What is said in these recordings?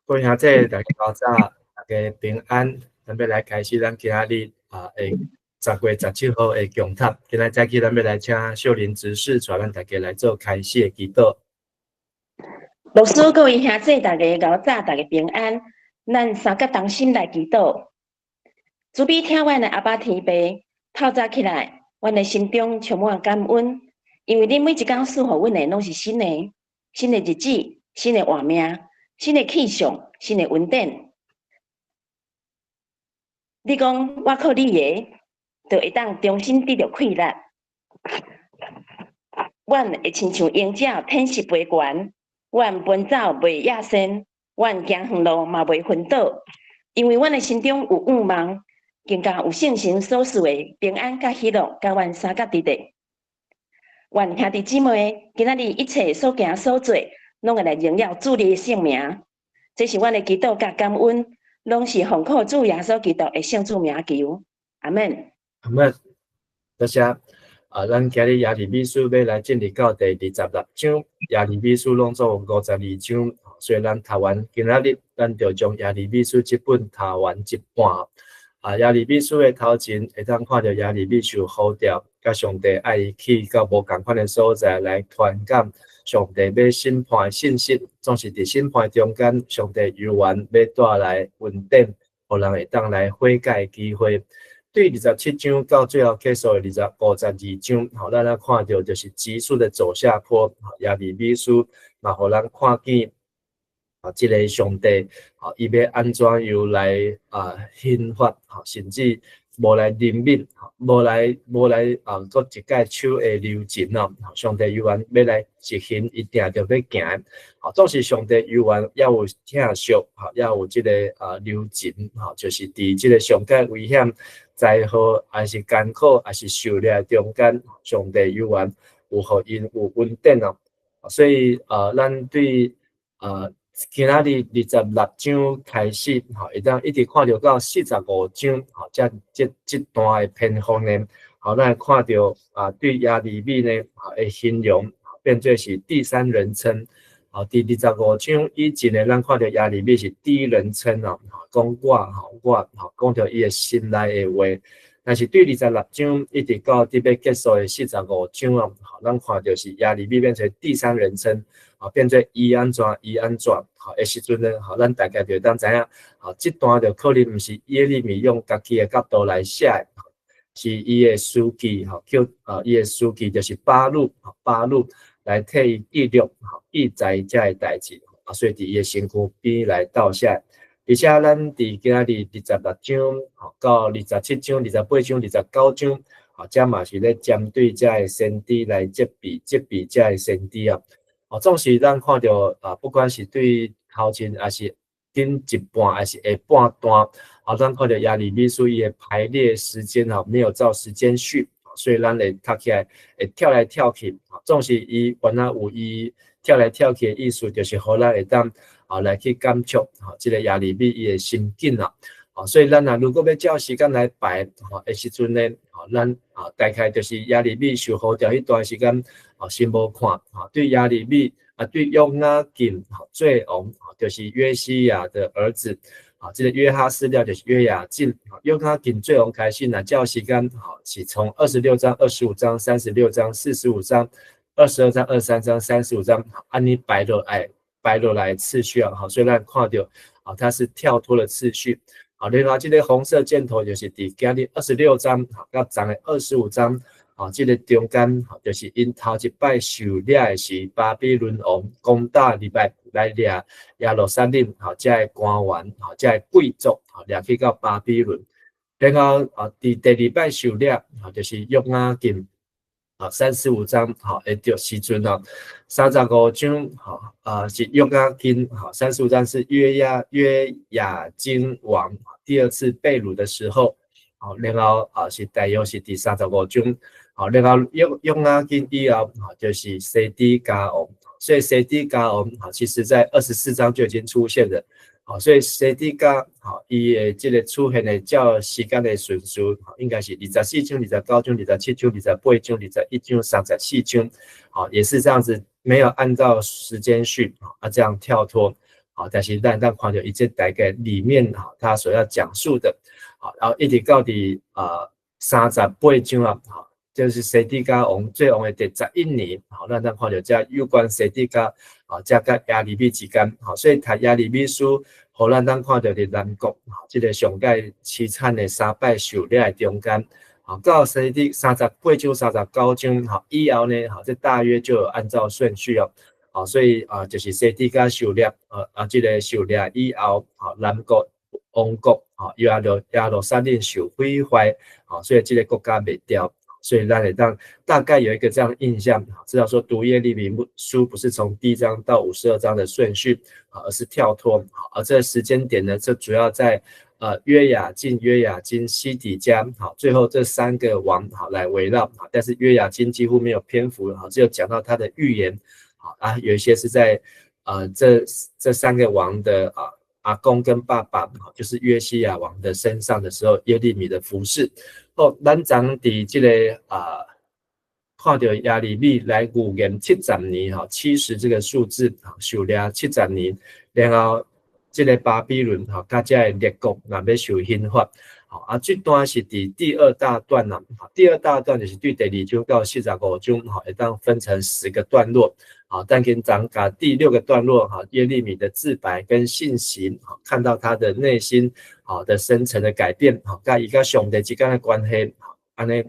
各位兄弟，大家早，大家平安。咱欲來開始咱今仔日啊，的10月17號的共讀。今仔早起咱欲來請秀玲執事帶咱大家來做開始的祈禱。牧師，各位兄弟，大家早，大家平安。咱三個同心來祈禱。慈悲疼阮的阿爸天父，透早起來，阮的心中充滿感恩，因為恁每一工賜予阮的攏是新的，新的日子，新的活命，新的氣象，新的恩典。你講我靠你的，就會當重新得著氣力。阮會親像鷹鳥展翅飛懸，阮奔走袂野鉎，阮行遠路嘛袂昏倒，因為阮的心中有盼望，更加有聖神所賜的平安佮喜樂，佮阮相佮佇咧。願兄弟姊妹今仔日一切所行所做，攏會來榮耀主你的聖名。這是阮的祈禱佮感恩，攏是奉靠主耶穌基督的聖主名求。阿們。阿們，多謝。啊，咱今日耶利米書欲來進入到第26章，耶利米書攏總有52章，所以咱讀完今仔日，咱就將耶利米書這本讀完一半。啊，耶利米書的頭前會當看著耶利米受呼召，佮上帝愛伊去到無仝款的所在來傳講上帝欲審判的信息，總是佇審判中間，上帝猶原欲帶來恩典，予人會當來悔改的機會。對27章到最後結束的52章，吼，咱來看著就是急速的走下坡。耶利米書嘛，予咱看見啊，這个上帝，啊，伊欲按怎樣來啊刑罰，甚至無來憐憫，無來啊，閣一擺手下留情哦。上帝猶原欲來執行伊定著欲行的，啊，總是上帝猶原猶有疼惜，吼，猶有這个啊留情，吼，就是佇這个上蓋危險、災禍，抑是艱苦，抑是受掠中間，上帝猶原有予𪜶有恩典哦。所以啊，咱對啊今仔日26章開始，吼，會當一直看著到45章，吼，這這這段的篇幅呢，吼，咱會看著啊，對耶利米呢，吼的形容變做是第三人稱，吼，佇二十五章以前呢，咱看著耶利米是第一人稱哦，講我，吼，我，吼，講著伊的心內的話。但是對26章一直到佇欲結束的四十五章哦，咱看著是耶利米變成第三人稱，啊，變做伊按怎，伊按怎，吼的時陣呢，吼，咱大概就會當知影，吼，這段就可能毋是耶利米用家己的角度來寫的，是伊的書記，吼，叫啊，伊的書記就是巴錄，巴錄來替伊記錄，吼，記載這个代誌，啊，所以佇伊的身軀邊來倒寫。而且咱佇今仔日26章，吼，到27章、28章、29章，吼，這嘛是咧針對這个先知來責備、責備這个先知啊。哦，總是咱看著啊，不管是對頭前，抑是頂一半，抑是下半段，啊，咱看著耶利米書伊的排列時間吼，沒有照時間序，所以咱會讀起來會跳來跳去。總是伊原來有伊跳來跳去的意思，就是予咱會當啊來去感觸，吼，這个耶利米伊的心境啊。啊，所以咱若如果欲照時間來排，吼的時陣呢，吼，咱啊大概就是耶利米受呼召彼段時間，啊，先無看，吼，對耶利米啊，對約雅敬做王，就是約西亞的兒子，啊，這个約哈斯了就是約雅敬，約雅敬做王開始，若照時間，吼，是從26章、25章、36章、45章、22章、23章、35章，按呢排落來，排落來次序啊，吼，所以咱看著啊，它是跳脫了次序。好，另外這个紅色箭頭就是佇今日26章，佮昨的25章，啊，這个中間，就是𪜶頭一擺受掠的是巴比倫王攻打入來來掠耶路撒冷，吼，這个官員，吼，這个貴族，吼，掠去到巴比倫。然後啊，佇第二擺受掠，吼，就是約雅敬，啊，35章，吼，的著時陣哦，35章，吼，啊，是約雅斤，吼，三十五章是約雅斤王第二次被擄的時候，好，然後啊是大約是佇三十五章，好，然後約雅斤以後，就是西底家王，所以西底家王，其實在24章就已經出現了。好，所以西底家，吼，伊的這个出現的照時間的順序，應該是24章、29章、27章、28章、21章、34章，好，也是這樣子，沒有按照時間序啊，這樣跳脫。好，但是咱當看著伊這大概裡面哈，他所要講述的，好，然後一直到佇38章啊，好，就是西底家王做王的第11年，好，咱當看著這有關西底家啊，這佮耶利米之間，好，所以讀耶利米書，予咱當看著佇南國，這个上蓋淒慘的三擺受掠的中間，好，到西底38章、39章，好，以後呢，好，這大約就有按照順序哦。好，所以啊，就是西底家受掠，這个受掠以後，好，南國王國，好，耶路撒冷受毀壞，好，所以這个國家滅掉，所以咱會當大概有一個這樣印象，知道說讀耶利米書不是從第一章到52章的順序，啊，而是跳脫，而這個時間點呢，就主要在約雅敬、約雅斤、西底家，好，最後這三個王好來圍繞，但是約雅斤幾乎沒有篇幅，好，只有講到他的預言。好啊，有一些是在這三個王的阿公跟爸爸，就是約西亞王的身上的時候，耶利米的服侍。好，咱昨佇這个看著耶利米來預言七十年，哈，七十這個數字，受掠七十年，然後這个巴比倫，哈，佮這个列國若欲受刑罰。好啊，這段是佇第二大段啦，第二大段就是對第二章到45章，哈，會當分成10個段落。好，但跟咱共第六個段落，哈，耶利米的自白跟信心，好，看到他的內心，好的深層的改變，好，佮伊佮上帝之間的關係，按呢，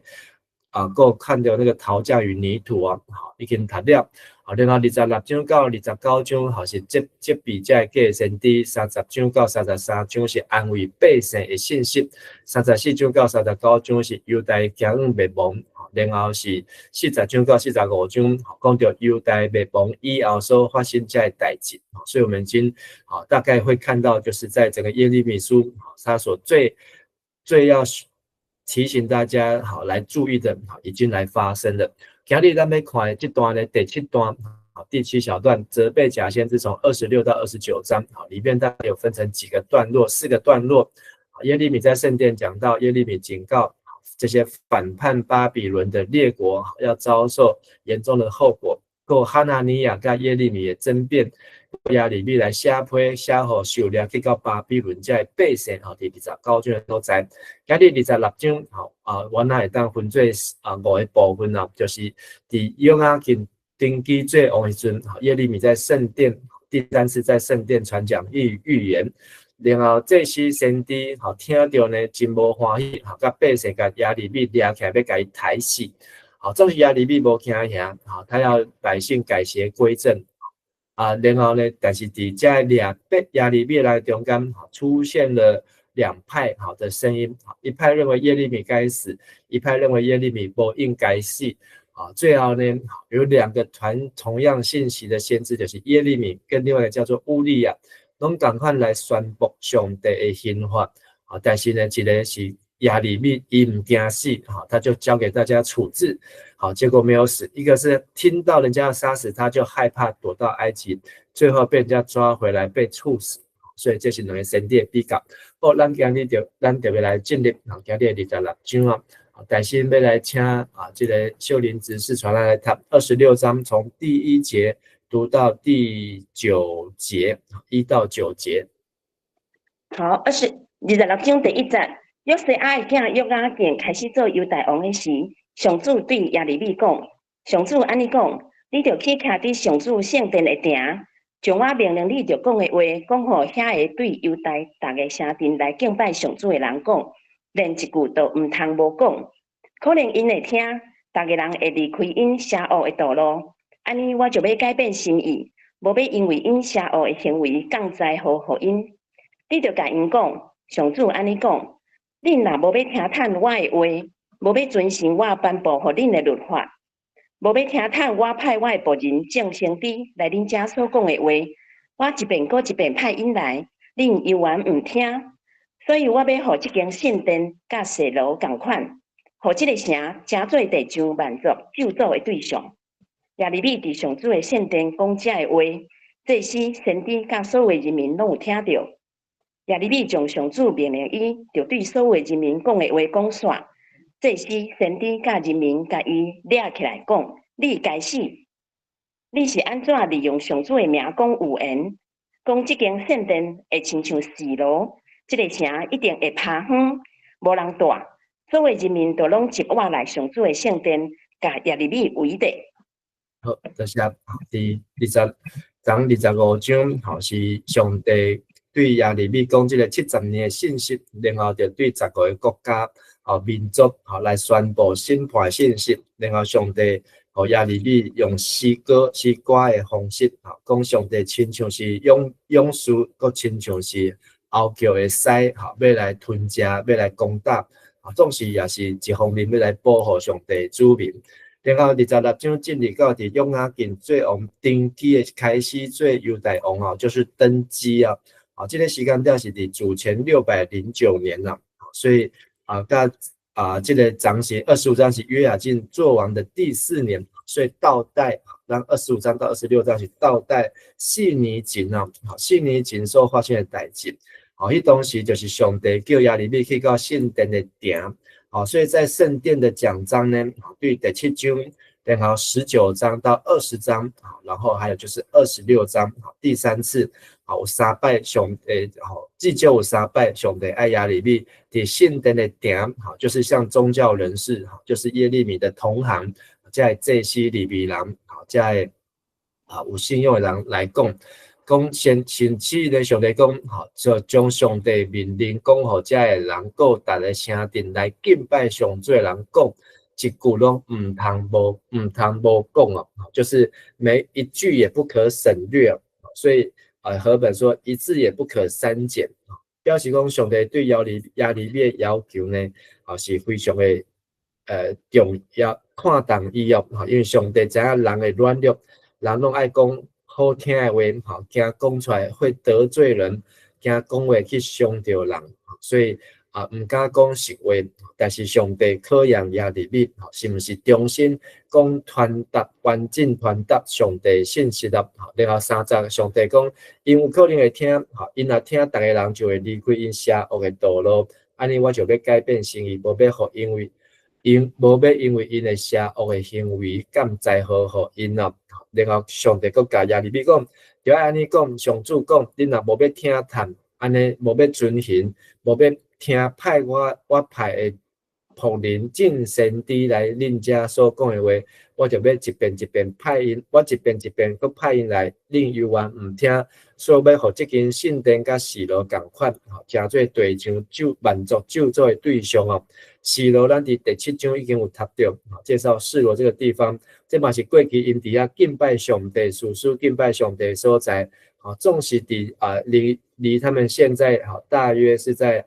啊，閣看著那個陶匠與泥土啊，好，已經讀了，好，然後26章到29章，好是責備這個假先知，30章到33章是安慰百姓的信息，34章到39章是猶大行往滅亡。然後是40章到45章，講著猶大滅亡以後所發生這个代誌，所以我們已經大概會看到，就是在整個耶利米書，他所最最要提醒大家好來注意的，已經來發生了。今日咱欲看的這段呢，第七段，第七小段責備假先知，從26到29章，好，裡面大概有分成幾個段落，四個段落。耶利米在聖殿講到，耶利米警告這些反叛巴比倫的列國要遭受嚴重的後果。閣哈拿尼亞佮耶利米的爭辯，耶利米來寫批寫予受掠去到巴比倫這个百姓，吼，佇29章的所在。今日26章，吼啊，我若會當分做五個部分啊，就是佇約雅敬登基做王的時陣，耶利米在聖殿第三次在聖殿傳講預言。然後祭司先知吼聽著呢，真無歡喜，吼，佮百姓共耶利米掠起來欲共伊刣死。好，總是耶利米無驚嚇，好，他要百姓改邪歸正。啊，然後呢，但是佇這掠耶利米來中間，出現了兩派好的聲音，一派認為耶利米該死，一派認為耶利米不應該死。啊，最後呢，有兩個傳同樣信息的先知，就是耶利米跟另外一個叫做烏利亞，攏仝款來宣布上帝的刑罰。啊，但是呢，一个是耶利米，伊毋驚死，哈，他就交給大家處置，好，結果沒有死。一個是聽到人家要殺死他，就害怕躲到埃及，最後被人家抓回來被處死。所以這是兩个先知的比較。好，咱今日就咱特別來進入，今日26章啊。但是欲來請啊，這个秀玲執事傳來讀26章，從第一節讀到第九節，1到9節。好，26章第一節，約西亞的囝約雅敬開始做猶大王的時，上主對耶利米講：上主按呢講，你著去徛佇上主聖殿的埕，將我命令你著講的話，講予遐个對猶大逐个城鎮來敬拜上主的人講，連一句都毋通無講。可能𪜶會聽，逐个人會離開𪜶邪惡的道路，按呢我就欲改變心意，無欲因為𪜶邪惡的行為降災禍予𪜶。你著共𪜶講，上主按呢講：恁若無欲聽趁我的話，無欲遵行我頒布予恁的律法，無欲聽趁我派我的僕人眾先知來恁遮所講的話，我一遍閣一遍派𪜶來，恁猶原毋聽。所以我欲予這間聖殿佮洗羅仝款，予這个城成做地上萬族咒詛的對象。耶利米佇上主的聖殿講這个話，祭司、先知佮所有人民攏有聽著。耶利米將上主命令伊，著對所有人民講的話講煞。祭司、先知佮人民共伊掠起來講：你該死！你是按怎利用上主的名講預言？講這間聖殿會親像示羅，這个城一定會拋荒，無人蹛。所有人民就攏集活來上主的聖殿，共耶利米圍著。好，多謝。佇20章25章，吼，是上帝對耶利米講這个70年的信息，然後就對15个國家、吼民族、吼來宣布審判的信息，然後上帝予耶利米用詩歌、詩歌的方式，吼講上帝親像是勇士，閣親像是獒叫的獅，吼欲來吞食，欲來攻打，啊，總是也是一方面欲來保護上帝子民。然後26章進入到佇約雅敬做王登基的開始做猶大王哦，就是登基啊。啊，這个時間點是佇主前609年啦。所以啊，佮啊，這个章是25章是約雅敬做王的第四年，所以倒帶，咱25章到26章是倒帶四年前啊，四年前所發生的代誌。好，彼當時就是上帝叫耶利米去到聖殿的埕。好，所以在聖殿的講章呢，對第七章，然後19章到20章，然後還有就是26章，第三次，好，有三擺上帝，好，至少有三擺上帝愛耶利米佇聖殿的埕，好，就是向宗教人士，就是耶利米的同行，這个祭司利未人，好，這个有信仰的人來講。講先先至咧，上帝講，吼，就將上帝命令講予遮个人，閣逐个城鎮來敬拜上主的人講，一句攏毋通無講哦，就是每一句也不可省略。所以啊，和本說一字也不可刪減，表示講上帝對耶利米的要求呢，啊是非常的重要，看重伊哦，因為上帝知影人的軟弱，人攏愛講好聽的話，吼，驚講出來會得罪人，驚講話去傷著人，所以啊，毋敢講實話。但是上帝考驗耶利米，是毋是忠心講傳達完整傳達上帝信息的？然後三節上帝講，𪜶有可能會聽，吼，𪜶若聽，逐个人就會離開𪜶邪惡的道路，按呢我就欲改變心意，無欲因為𪜶的邪惡的行為，降災禍予𪜶哦。然後上帝閣共耶利米講，著愛按呢講，上主講，恁若無欲聽探，按呢無欲遵行，無欲聽派我派的僕人眾先知來恁遮所講的話，我就欲一遍一遍派𪜶，我一遍一遍閣派𪜶來，恁猶原毋聽，所以欲予這間聖殿佮示羅仝款，吼，成做地上咒萬族咒詛的對象哦。示羅咱佇第七章已經有讀著，介紹示羅這個地方，這嘛是過去𪜶佇遐敬拜上帝、事事敬拜上帝所在。好，縱使佇啊離他們現在好大約是在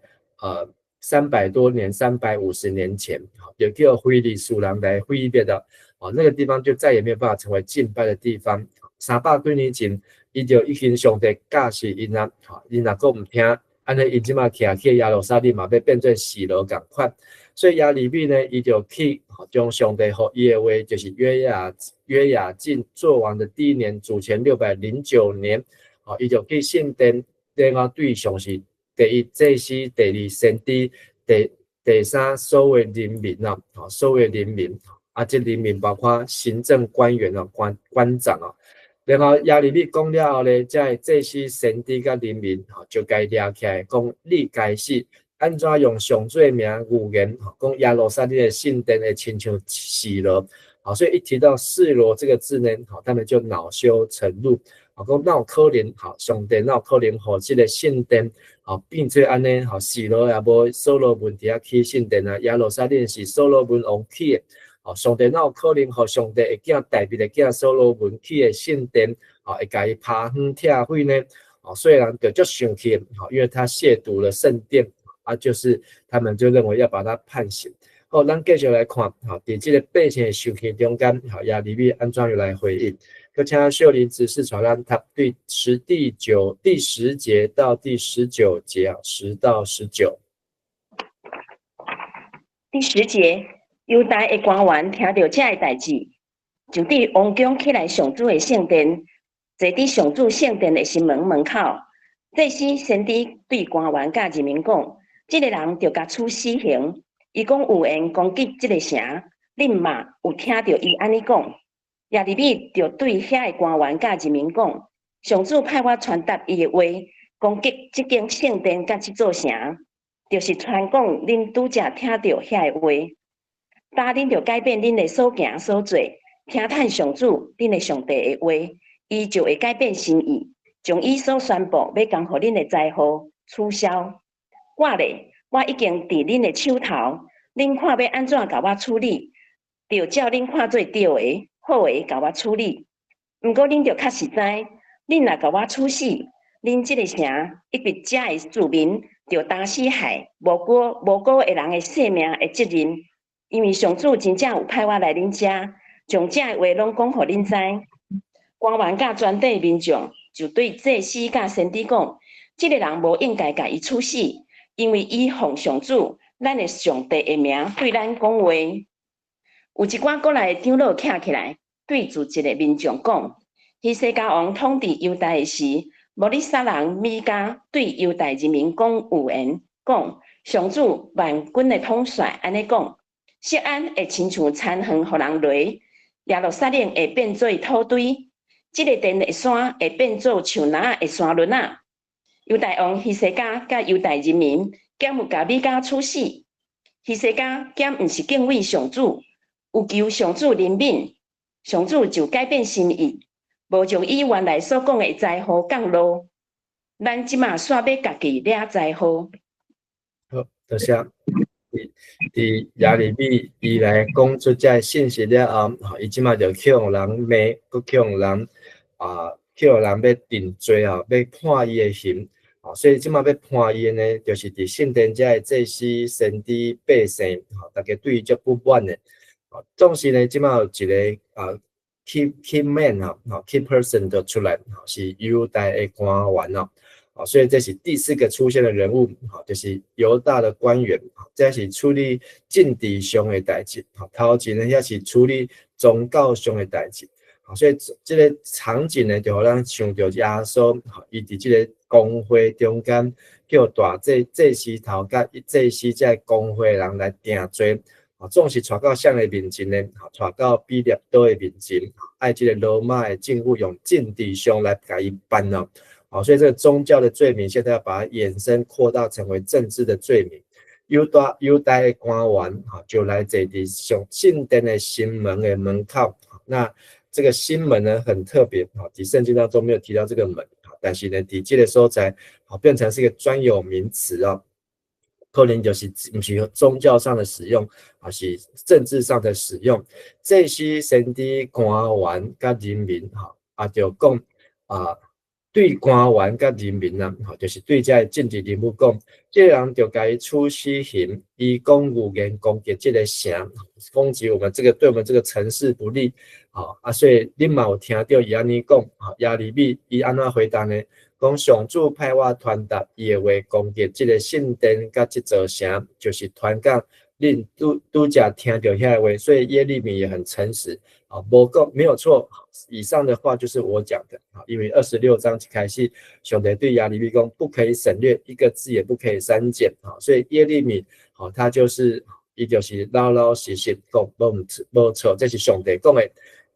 300多年、350年前，就叫非利士人來毀滅的，哦，那個地方就再也沒有辦法成為敬拜的地方。300幾年前，伊就已經上帝教示𪜶啊，𪜶若閣毋聽，按呢𪜶這馬徛去耶路撒冷嘛，欲變做示羅仝款。所以耶利米呢，伊就去將上帝予伊的話，就是約雅敬做王的第一年，主前609年，哦，伊就去聖殿，然後對象是第一祭司，第二先知，第三所有人民啊，所有人民，啊，這人民包括行政官員啊，官長啊。然後耶利米講了後呢，這个祭司、先知佮人民，吼，就共伊掠起來，講你該死，按怎用上主的名預言，講耶路撒冷的聖殿會親像示羅，好，所以一提到示羅這個字呢，好，他們就惱羞成怒，好，講哪有可能，好，上帝哪有可能予這个聖殿，好，變做按呢，好，示羅也無所羅門佇遐起聖殿啊，耶路撒冷是所羅門王起的。哦，上帝哪有可能予上帝的囝大衛的囝所羅門起的聖殿，哦，會共伊拋荒拆毀呢？哦，所以人就足生氣，吼，因為他褻瀆了聖殿，啊，就是他們就認為要把他判刑。好，咱繼續來看，吼，佇這个百姓的生氣中間，吼，耶利米按怎樣來回應？閣請秀玲執事帶咱讀對十第九第10節到第19節啊，10到19。第十節。猶大的官員聽著這个代誌，就佇王宮起來上主的聖殿，坐佇上主聖殿的新門門口。祭司先知對官員佮人民講：這个人著共處死刑。伊講預言攻擊這个城，恁嘛有聽著伊按呢講。耶利米就對遐个官員佮人民講：上主派我傳達伊的話，攻擊這間聖殿佮這座城，就是傳講恁拄才聽著遐个話。今恁著改變恁的所行所做，聽趁上主恁的上帝的話，伊就會改變心意，將伊所宣布欲降予恁的災禍取消。我咧，我已經佇恁的手頭，恁看欲按怎共我處理，著照恁看做對的、好的共我處理。毋過恁著確實知，恁若共我處死，恁這个城以及遮的住民，著擔死害無辜無辜的人的性命的責任。因為上主真正有派我來恁遮，將這个話攏講予恁知。官員佮全體民眾就對祭司佮先知講：這个人無應該共伊處死，因為伊奉上主咱的上帝的名對咱講話。有一寡國來的長老徛起來，對聚集的民眾講：希西家王統治猶大的時，摩利沙人米迦對猶大人民講預言，講上主萬軍的統帥按呢講：錫安會親像田園予人犁，耶路撒冷會變做土堆，這个殿的山會變做樹林的山崙仔。猶大王希西家佮猶大人民，敢有共米迦處死？希西家敢毋是敬畏上主，有求上主憐憫，上主就改變心意，無將伊原來所講的災禍降落。咱這馬煞欲家己掠災禍。好，多謝。佇耶利米伊來講出這个信息了後，伊這馬就去予人罵，閣去予人啊，去予人欲定罪吼，欲判伊的刑。所以這馬欲判伊的呢，就是佇聖殿遮的祭司、先知、百姓，吼，逐家對伊足不滿的。總是呢，這馬有一个啊，key man 吼，key person 就出來，是猶大的官員哦。所以這是第四個出現的人物，就是猶大的官員，這是處理政治上的代誌，頭前呢遐是處理宗教上的代誌，所以這个場景呢，就予咱想著耶穌，伊佇這个公會中間叫大祭司頭佮祭司這个公會人來定罪，總是帶到啥的面前呢？帶到彼拉多的面前，愛這个羅馬的政府用政治上來共伊辦哦。所以這個宗教的罪名，現在要把它延伸擴大成為政治的罪名。猶大的官員，就來坐佇上聖殿的新門的門口。那這個新門呢，很特別，佇聖經當中沒有提到這個門，但是呢，佇這个所在，變成是一個專有名詞哦。可能就是毋是宗教上的使用，而是政治上的使用。這些先知官員佮人民，就講啊。對官員佮人民啊，就是對這个政治人物講，這个人著共伊處死刑，伊講預言攻擊這个城，攻擊我們這個對我們這個城市不利，所以恁嘛有聽著伊按呢講，耶利米伊按怎回答呢？講上主派我傳達伊的話，攻擊這个聖殿佮這座城，就是傳講恁拄拄才聽著遐个話，所以耶利米也很誠實，無講沒有錯。以上的話就是我講的，因為26章一開始，上帝對耶利米講，不可以省略一個字，也不可以刪減，所以耶利米，他就是伊就是老老實實講，無無錯，這是上帝講的。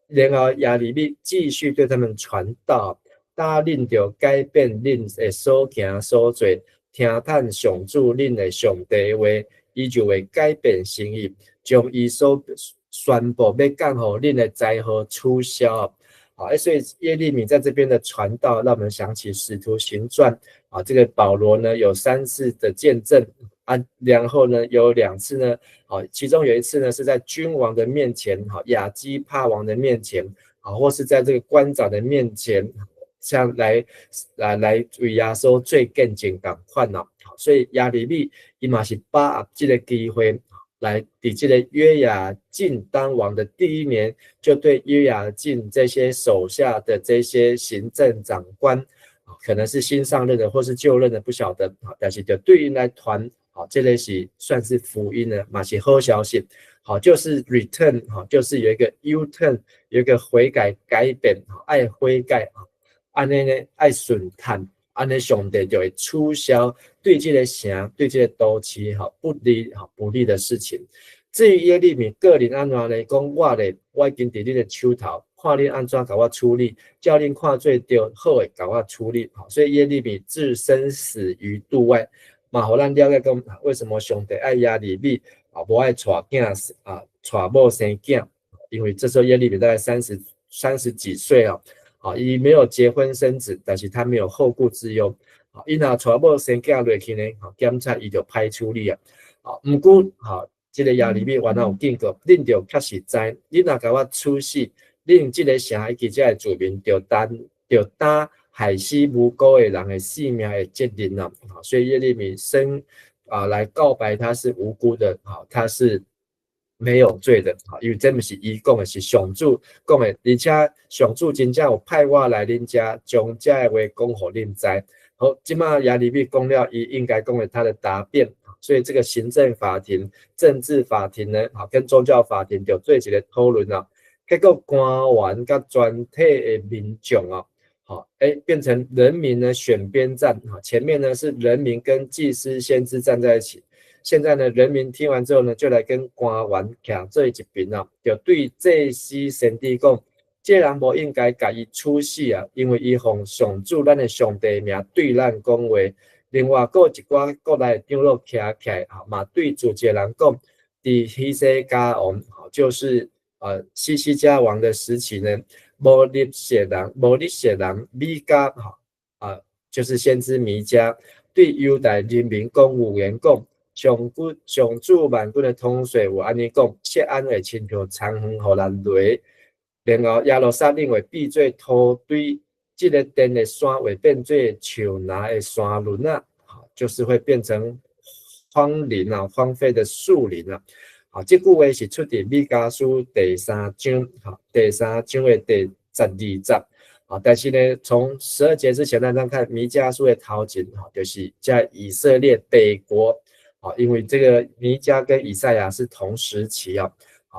然後耶利米繼續對他們傳道，今恁著改變恁的所行所做，聽趁上主恁的上帝話，伊就會改變心意，將伊所宣布欲降予恁的災禍取消。所以耶利米在這邊的傳道，讓我們想起《使徒行傳》啊，這個保羅呢有三次的見證啊，然後呢有兩次呢，其中有一次呢是在君王的面前，亞基帕王的面前，或是在這個官長的面前，像來為耶穌做見證仝款哦，所以耶利米伊嘛是把握這个機會，來佇這个約雅敬當王的第一年，就對約雅敬這些手下的這些行政長官，可能是新上任的或是舊任的，不曉得，但是就對𪜶來傳，這個是算是福音呢，嘛是好消息，好，就是 return，就是有一個 U turn，有一個悔改改變，愛悔改，按呢呢愛順嘆，按呢上帝就會取消對這个城、對這个都市不利的事情。至於耶利米個人按怎呢？講我咧，我已經佇恁的手頭，看恁按怎共我處理，照恁看做著好的，共我處理。所以耶利米置生死於度外，嘛，予咱了解講，為什麼上帝愛耶利米啊，無愛娶囝啊，娶某生囝，因為這時候耶利米大概三十幾歲啊，啊，伊沒有結婚生子，但是他沒有後顧之憂。啊，伊若娶某生囝落去呢，檢查伊就歹處理啊。啊，毋過，哈，這個耶利米原來有警告，恁著確實知，恁若共我處死，恁這个城以及這个住民，著擔害死無辜的人的性命的責任啊！所以耶利米生啊來告白他是無辜的，啊，他是沒有罪的，啊，因為這毋是伊講的，是上主講的，而且上主真正有派我來恁遮，將這个話講予恁知。好，這馬耶利米講了，伊應該講的他的答辯。所以這個行政法庭、政治法庭呢，啊，跟宗教法庭就做一個討論啊。結果官員佮全體的民眾啊，好，欸，變成人民呢選邊站啊。前面呢是人民跟祭司、先知站在一起，現在呢人民聽完之後呢，就來跟官員徛做一邊啊，就對祭司先知講，這人無應該共伊處死啊，因為伊奉上主咱的上帝名對咱講話。另外，閣有一寡國內長老徛起來，嘛對諸這人講，佇希西家王，就是希西家王的時期呢，摩利設人，摩利設人米迦，哈啊，就是先知彌迦，對猶大人民講預言講，上主上主萬軍的統帥有按呢講，錫安會親像田園予人犁，然後耶路撒冷會變做土堆。這个殿的山會變做樹林的山崙啊，就是會變成荒林啊，荒廢的樹林啊。好，這句話是出自彌迦書第三章，哈，第三章的第12節。啊，但是呢，從12節之前，咱看彌迦書的頭前，哈，就是在以色列北國，啊，因為這個彌迦跟以賽亞是同時期啊。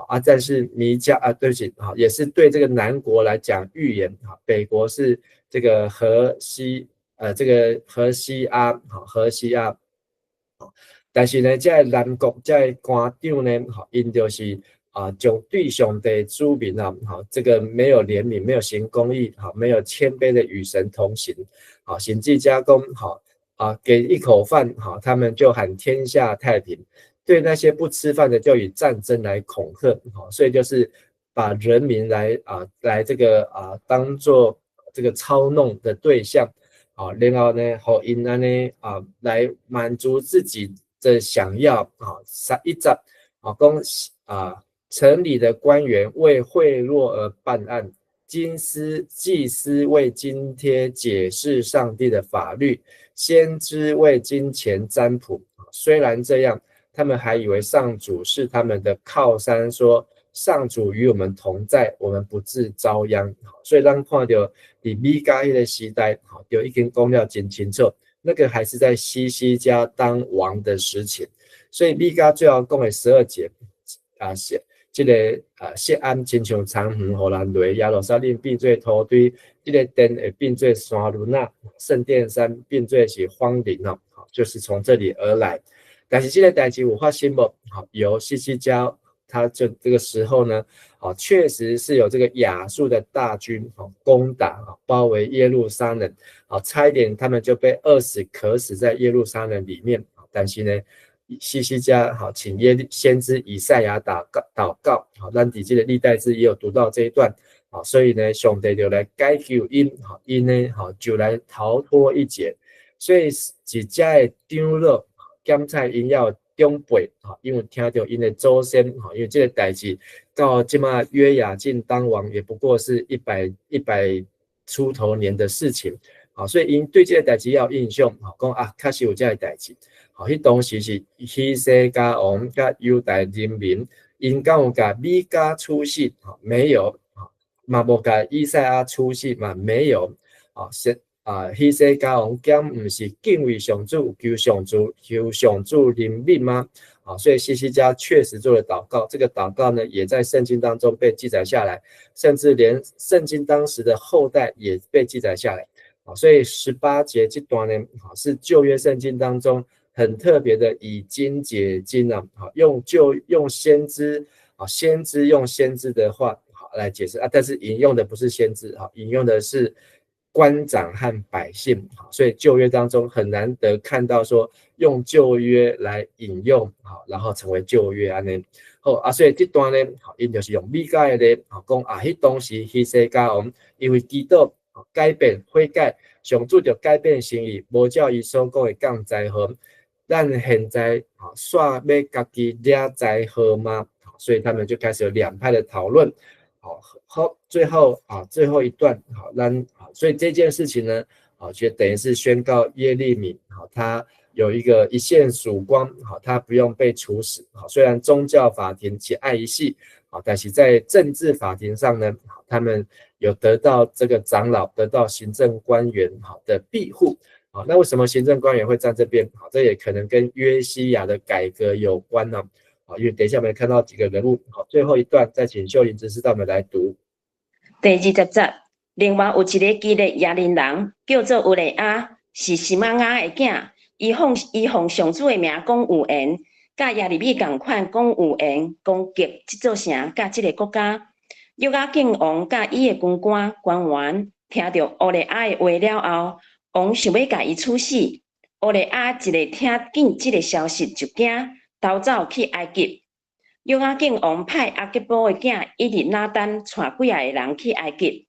啊，但是彌迦啊，對不起啊，也是對這個南國來講預言啊。北國是這個何西，這個何西阿，哈，何西阿。但是呢，這个南國這个官長呢，哈，𪜶就是啊，將對上帝子民啊，哈，這個沒有憐憫，沒有行公義，哈，沒有謙卑的與神同行，啊，甚至加工，哈，啊，給一口飯，哈，他們就喊天下太平。對那些不吃飯的，就以戰爭來恐嚇，所以就是把人民來啊，來這個啊，當做這個操弄的對象，啊，然後呢，予𪜶按呢啊，來滿足自己的想要啊，11節啊，講啊，城裡的官員為賄賂而辦案，金司祭司為津貼解釋上帝的法律，先知為金錢占卜。雖然這樣，他們還以為上主是他們的靠山，說上主與我們同在，我們不致遭殃。所以咱看著佇彌迦彼个時代，就已經講了真清楚，那個還是在希西家當王的時期。所以彌迦最後講的12節啊，是這个啊，錫安親像田園予人犁，耶路撒冷變做土堆，這个殿會變做山崙仔，聖殿山變做是荒林哦，就是從這裡而來。但是這个代誌有發生無？好，由希西家，他就這個時候呢，啊，確實是有這個亞述的大軍啊攻打啊，包圍耶路撒冷，啊，差一點他們就被餓死渴死在耶路撒冷裡面。但是呢，希西家好，請耶先知以賽亞禱告禱告，好，咱佇這个歷代志也有讀到這一段，啊，所以呢，上帝就來解救𪜶，好，𪜶呢，好就來逃脫一劫。所以是遮的長老檢查𪜶的長輩，哈，因為聽著𪜶的祖先，哈，因為這个代誌到這馬約雅敬當王，也不過是一百出頭年的事情，啊，所以𪜶對這个代誌有印象，哈，講啊，確實有這个代誌，好，彼當時是希西家王佮猶大人民，𪜶敢有共米迦處死？哈，沒有，啊，嘛無共以賽亞處死嘛，沒有，啊，是。啊，希西家王敢毋是敬畏上主，求上主，求上主憐憫嗎？啊，所以希西家確實做了禱告，這個禱告呢，也在聖經當中被記載下來，甚至連聖經當時的後代也被記載下來。啊，所以18節這段呢，啊，是舊約聖經當中很特別的以經解經啊，用舊用先知啊，先知用先知的話。來解釋啊，但是引用的不是先知，哈，引用的是官長和百姓，所以舊約當中很難得看到說用舊約來引用，好，然後成為舊約按呢。好啊，所以這段呢，𪜶就是用彌迦的咧，講啊，彼當時希西家王因為祈禱改變悔改，上主就改變心意，無照伊所講的降災禍。咱現在煞欲家己惹災禍嗎？所以他們就開始有兩派的討論。好，好，最後啊，最後一段，好，咱，所以這件事情呢，啊，就等於是宣告耶利米，好，他有一個一線曙光，好，他不用被處死，好，雖然宗教法庭是愛伊死，好，但是在政治法庭上呢，他們有得到這個長老，得到行政官員，好的庇護，好，那為什麼行政官員會站這邊？好，這也可能跟約西亞的改革有關呢。好，因為等一下我們看到幾個人物，好，最後一段再請秀玲執事帶我們來讀。第20節，另外有一个基列耶琳人，叫做烏利亞，是示瑪雅的囝。伊奉上主的名講預言，佮耶利米仝款講預言，攻擊這座城佮這个國家。約雅敬王佮伊的軍官官員聽著烏利亞的話了後，王想欲共伊處死。烏利亞一个聽見這个消息就驚，逃走去埃及。約雅敬王派亞結波的囝以利拿單帶幾仔个人去埃及，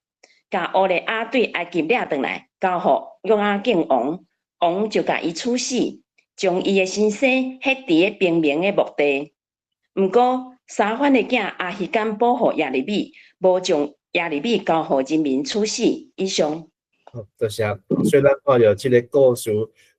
共烏利亞對埃及掠轉來，交予約雅敬王，王就共伊處死，將伊的身屍彼佇咧平民的墓地。毋過沙番的囝亞希甘保護耶利米，無將耶利米交予人民處死。以上。好，多謝。雖然看著這个故事，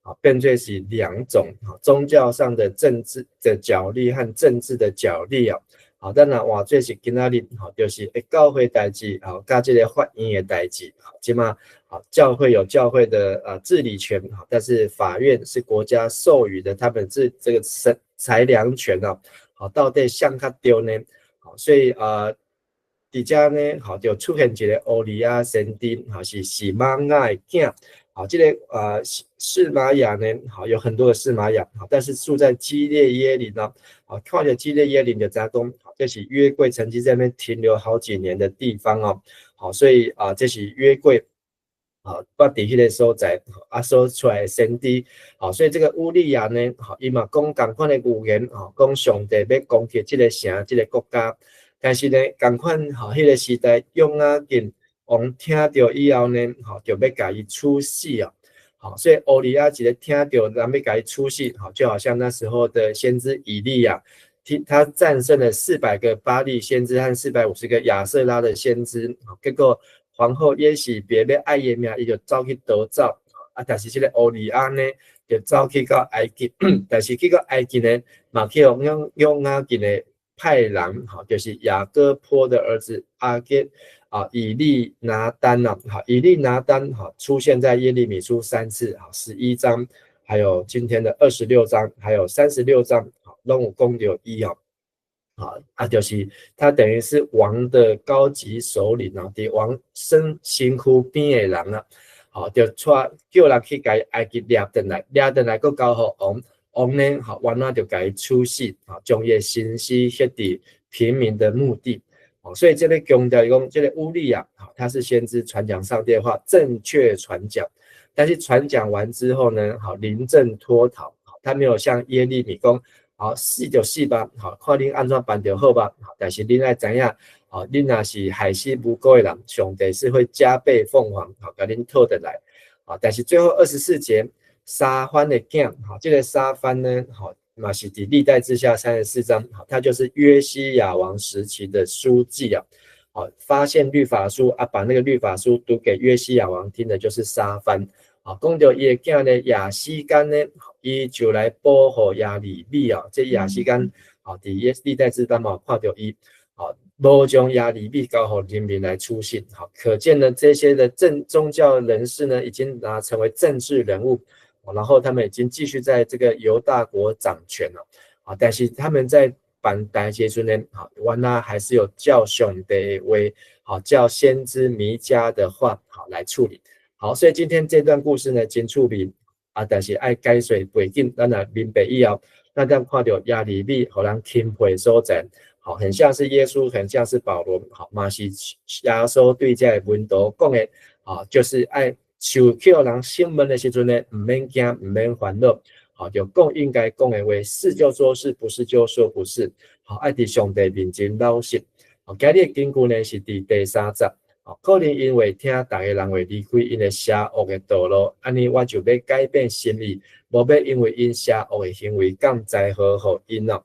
啊，變做是兩種宗教上的政治的角力和政治的角力啊。好，咱若換做是今仔日，吼，就是教會代誌，吼，佮這个法院的代誌，這馬，好，教會有教會的治理權，但是法院是國家授予的，他們這個裁量權哦，好，到底啥較對呢？好，所以佇遮呢，好，就出現一个烏利亞先知，好，是示瑪雅的囝，好，這个示瑪雅呢，好，有很多的示瑪雅，好，但是住在基列耶琳呢，好，看著基列耶琳就知影講，這是約櫃曾經在那邊停留好幾年的地方哦，好，所以啊，這是約櫃，好，佇彼个所在，啊，所出來的先知，好，所以這个烏利亞呢，好，伊嘛講仝款的預言，吼，講上帝欲攻擊這个城，這个國家，但是呢，仝款吼，彼个時代約雅敬王聽著以後呢，吼，就欲共伊處死啊，好，所以烏利亞一个聽著人欲共伊處死，好，就好像那時候的先知以利亞，聽他戰勝了400個巴力先知和450個亞舍拉的先知，結果皇后耶洗別欲愛伊命，伊就走去逃走，啊，但是這个烏利亞呢，就走去到埃及，但是去到埃及呢，嘛去予約雅敬的派人，吼，就是雅各波的兒子阿結啊，以利拿單啊，好，以利拿單哈出現在耶利米書三次，啊，11章，還有今天的26章，還有36章，好，攏有講著伊哦，好啊，就是他等於是王的高級首領啊，佇王身身軀邊的人啊，好，就帶叫人去共埃及掠轉來，掠轉來閣交予王，王呢，好，原來就共伊處死，啊，將伊的身屍彼佇平民的墓地。哦，所以這裡強調講，這个烏利亞，他是先知傳講上帝的話，正確傳講。但是傳講完之後呢，好，臨陣脫逃，他沒有像耶利米講，好，死就死吧，好，看恁按怎辦就好吧。但是恁愛知影，好，恁若是害死無辜的人，上帝是會加倍奉還，好，共恁討轉來。啊，但是最後24節，沙番的囝，好，這个沙番呢，好，嘛是佇歷代志下34章，好，他就是約西亞王時期的書記啊，好，發現律法書啊，把那個律法書讀給約西亞王聽的，就是沙番，啊，講著伊的囝呢，亞希甘呢，伊就來保護耶利米啊，這亞希甘，好，佇歷代志當嘛看著伊，好，無將耶利米交予人民來處死，好，可見呢，這些的宗教人士呢，已經拿成為政治人物。然後他們已經繼續在這個猶大國掌權了，啊，但是他們在辦代誌時呢，好，原來還是有照上帝的話，好，照先知彌迦的話，好來處理。好，所以今天這段故事呢，真趣味啊，但是愛解說背景，咱來明白以後，咱才看著耶利米予人欽佩所在，好，很像是耶穌，很像是保羅，好，嘛是耶穌對這个門徒講的，啊，就是愛受予人審問的時陣呢，毋免驚，毋免煩惱，好，就講應該講的話，是就說是，不是就說不是，好，愛佇上帝面前老實。好，今日的經句呢是佇第三節，好，可能𪜶會聽逐个人話離開𪜶的邪惡的道路，按呢我就欲改變心意，無欲因為𪜶邪惡的行為降災禍予𪜶咯。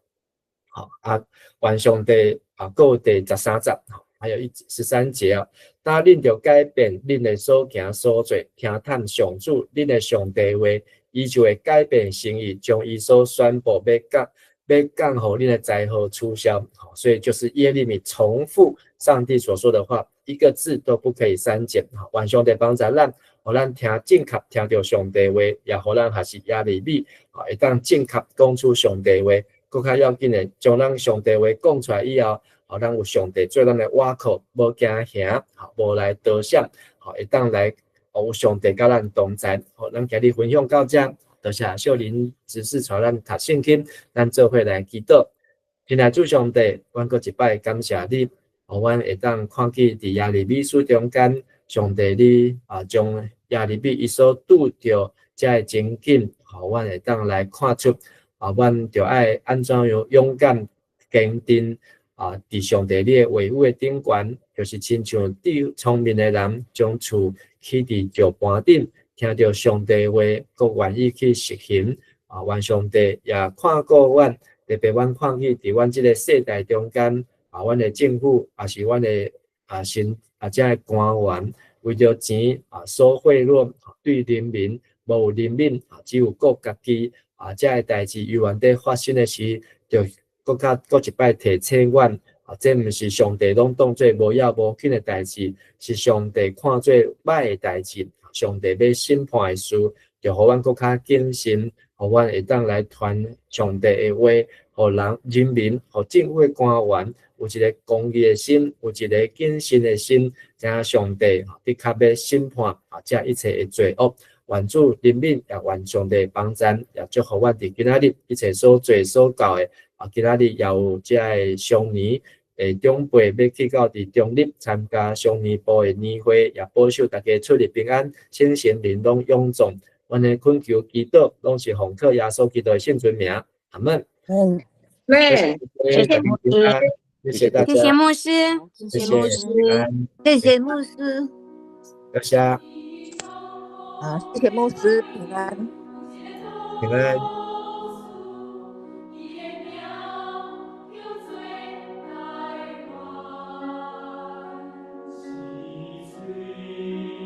好啊，願上帝啊，閣有第13節，還有13節啊，當恁著改變恁的所行所做，聽探上主恁的上帝話，伊就會改變心意，將伊所宣布欲降予恁的災禍取消。好，所以就是耶利米重複上帝所說的話，一個字都不可以刪減。好，願上帝幫助咱，予咱聽正確聽著上帝話，也予咱學習耶利米，好，會當正確講出上帝話。閣較要緊的，將咱上帝話講出來以後，予咱有上帝做咱的倚靠，無驚嚇，好，無來躲閃，好，會當來有上帝佮咱同在。好，咱今日分享到這，多謝秀玲執事帶咱讀聖經，咱做伙來祈禱。親愛主上帝，阮閣一擺感謝你，予阮會當看見佇耶利米書中間，上帝你啊，將耶利米伊所拄著這个情景，予阮會當來看出。啊，阮著愛按怎樣勇敢堅定啊！佇上帝你的話語的頂懸，就是親像智聰明的人將厝起佇石盤頂，聽著上帝話，閣願意去實行。啊，願上帝也看顧阮，特別阮看見佇阮這个世代中間，啊，阮的政府也是阮的啊，神啊，這个官員為著錢啊，所賄賂，對人民無有憐憫，啊，只有顧家己。啊，這个代誌猶原佇發生的時，就閣較閣一擺提醒阮，啊，這毋是上帝攏當做無要無緊的代誌，是上帝看做歹的代誌。上帝欲審判的事，就予阮閣較謹慎，予阮會當來傳上帝的話，予人人民、予政府的官員有一个公義的心，有一个謹慎的心，知影上帝的確欲審判啊，這一切的罪惡。願主憐憫，也願上帝幫贊，也祝福阮佇今仔日一切所做所教的。啊，今仔日也有這个雙年的長輩欲去到佇中壢參加雙年部的年會，也保守大家出入平安，身心靈攏勇壯。阮的懇求祈禱，攏是奉靠耶穌基督的聖尊名。阿門。嗯，謝謝牧師，謝謝大家，謝謝牧師，謝謝牧師，謝謝牧師，多謝。啊，謝謝牧師，平安，平安。